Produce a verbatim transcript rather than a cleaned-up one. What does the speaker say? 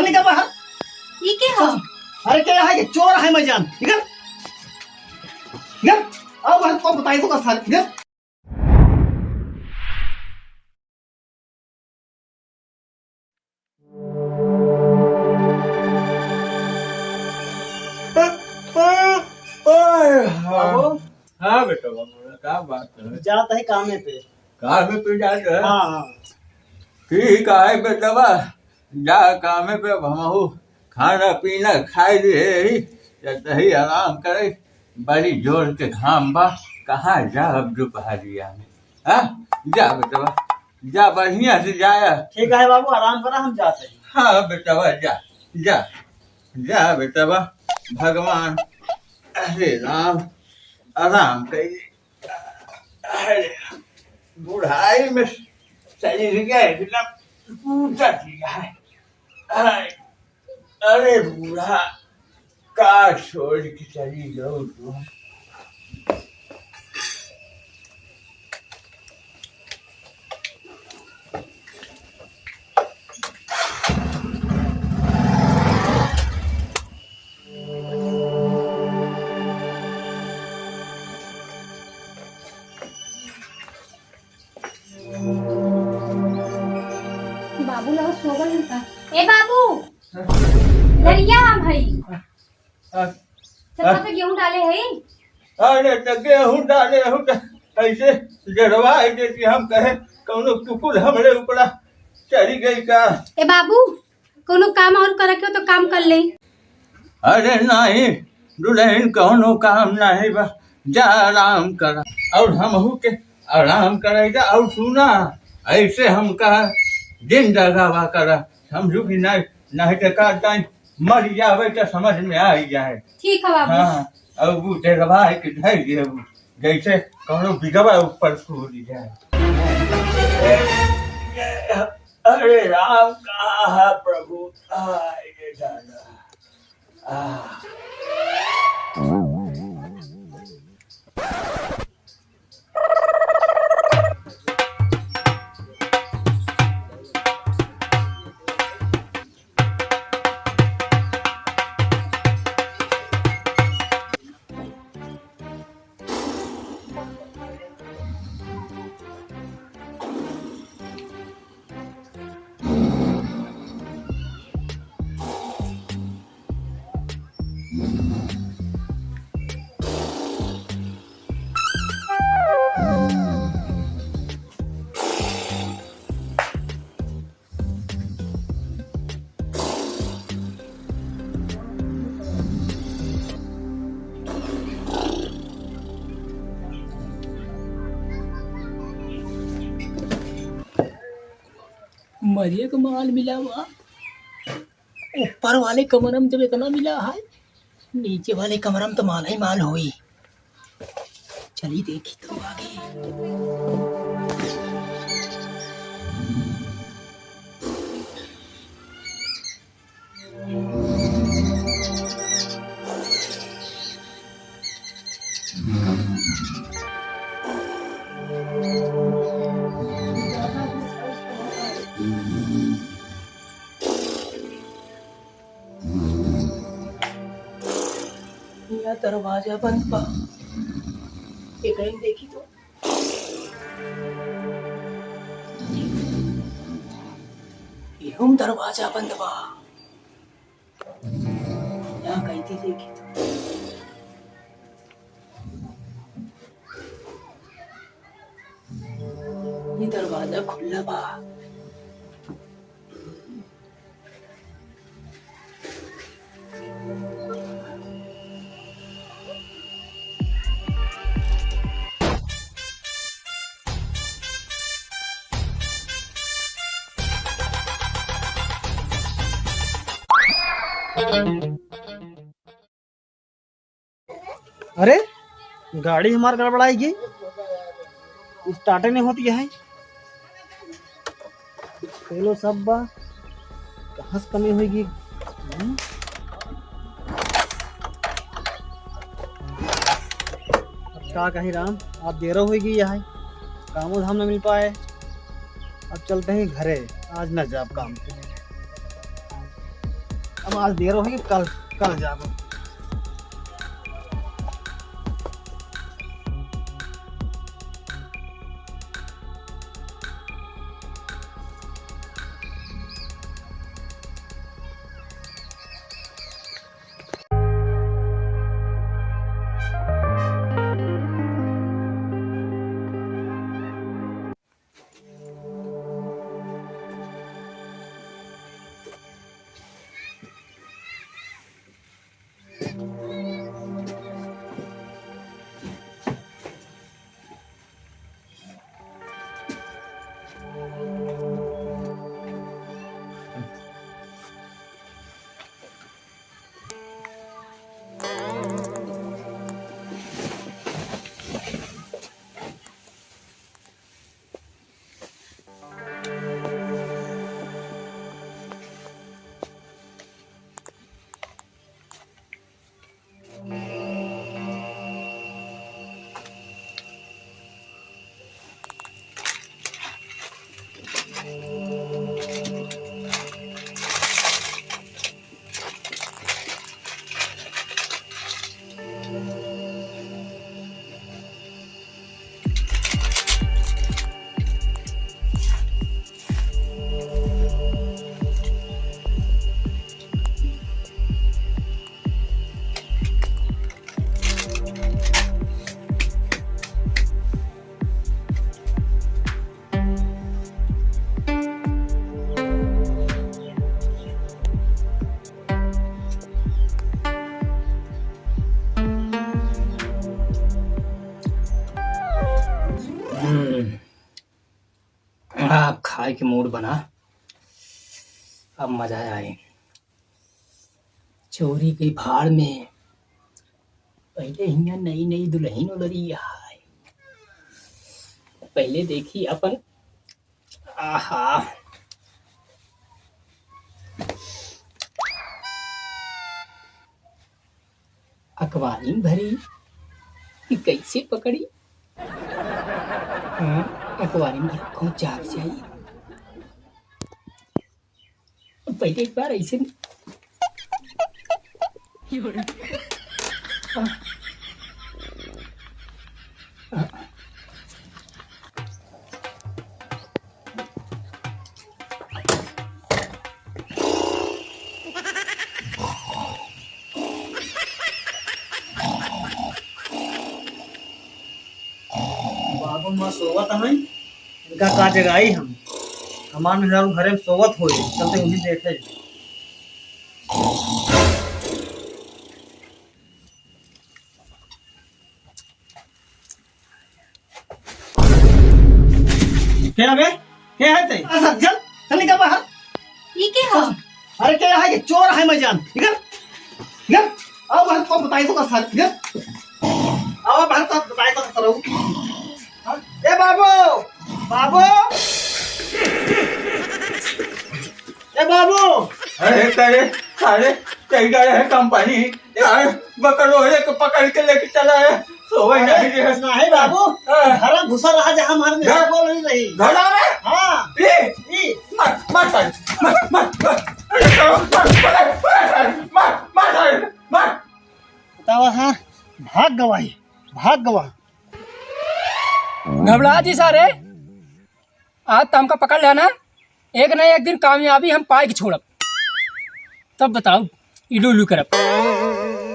निकल बाहर। ई के हो? अरे, के है कि चोर है मैं जान। निकल। निकल। आओ बाहर, तो बताई तो का सारे। निकल। ओए, हाँ। बाबू। हाँ बेटा, बाबू, का बात है? जात है कामे पे। कामे पे जात है? हाँ, हाँ। ठीक है बेटवा, जा कामे पे, अब हमहू खाना पीना खाई लिए ही, या तही आराम करे। बड़ी जोर के घाम बा, कहाँ जा अब दोपहरिया में? हाँ, जा बेटवा, जा बढ़िया से जाया। ठीक है बाबू, आराम करा, हम जाते हैं। हाँ बेटवा, जा, जा, जा बेटवा, भगवान, अरे राम, आराम करिए। अरे, बुढ़ाई में शरीर के एकदम टूटत ही है। अरे, अरे बूढ़ा, का छोड़ के चली जाऊ तू? बाबू लगा सो गए हैं का? ए बाबू, हाँ। लरिया हम हई। हाँ। चक्का पे गेहूं डाले हई। अरे, त गेहूं डाले हूं त ऐसे डेढ़वा है, जैसे हम कहे कौनो कुकुर हमरे ऊपरा चढ़ी गई का? ए बाबू, कौनो काम और करे के हो तो काम कर ले। अरे नहीं दुल्हन, कौनो काम नहीं बा, जा आराम करा। और हमहू के आराम कराई जा। और सुना, ऐसे हमका जिन दगावा करा, समझू कि नहीं, नहीं तो का टाइम मर जावे तो समझ में आ ही जाए। ठीक है बाबू। हाँ, और वो डेढ़वा है कि धर देबू, जैसे कौनो बिगवा ऊपर कूद जाए। अरे राम, कहाँ है प्रभु? आए रे दादा। आ। मरिए के माल मिला बा। ऊपर वाले कमरा में जब इतना मिला है, नीचे वाले कमरा में तो माल ही माल होई। चली देखी तो आगे। यहाँ दरवाजा बंद बा। एकरे में देखी तो। इहू में दरवाजा बंद बा। यहाँ कहीं थी देखी तो। ये दरवाजा खुला बा। अरे, गाड़ी हमार गड़बड़ाई गई, स्टार्टे नहीं होती है। तेलो सब बा, कहाँ से कमी होई गई? हम्म? अब का कही राम, आप देरो होई गई यहाँ, कामो धाम न मिल पाए। अब चलते हैं घरे, आज ना जाब काम पे। आज देर होई, कल, कल जाबो। हम्म। अब खाए के मूड बना, अब मजा आए। चोरी के भाड़ में, पहिले हियाँ नई नई दुलहिन उलरी है, पहिले देखी अपन, आहा। अकबारी में भरी कि कैसे पकड़ी? हाँ, अकबारी में भरी, कहूँ जाग जाई। पहिले एक बार ऐसे न- बाबू माँ सोवत हैं, इनका का जगाई हम? हमार मेहरारू घरे में सोवत होई, चलते उन्हीं देखे। के हवे? के है ते? अरे सर, चल, चल निकल बाहर। ई के हो? अरे के है? ये चोर है मैं जान। निकल, निकल। आओ बाहर, तो बताई तो का सर, निकल। आओ बाहर, तो बताई तो का सर। हाँ? ए बाबू, बाबू। ए बाबू। अरे सारे, सारे, कहीं गए हैं कंपनी? यार, बकरोड़े को पकड़ के लेके चला है, सोवे अरे, नहीं है। नहीं बाबू, हाँ। घर में घुसा रहा जहाँ हमारे में घर? बोल रही रही। घर में? हाँ। ई? ई? मार, मार सारे, मार, मार, मार। अरे, मार, मार, मार, मार, मार सारे, मार, मार सारे, मार। बतावा हाँ, भाग गवाही, भाग गवा। घबरा जी सारे, आज तो हमका पकड़ लेना, एक ना एक दिन कामयाबी हम पाए के छोड़ब। तब बताओ, इलू इलू करब।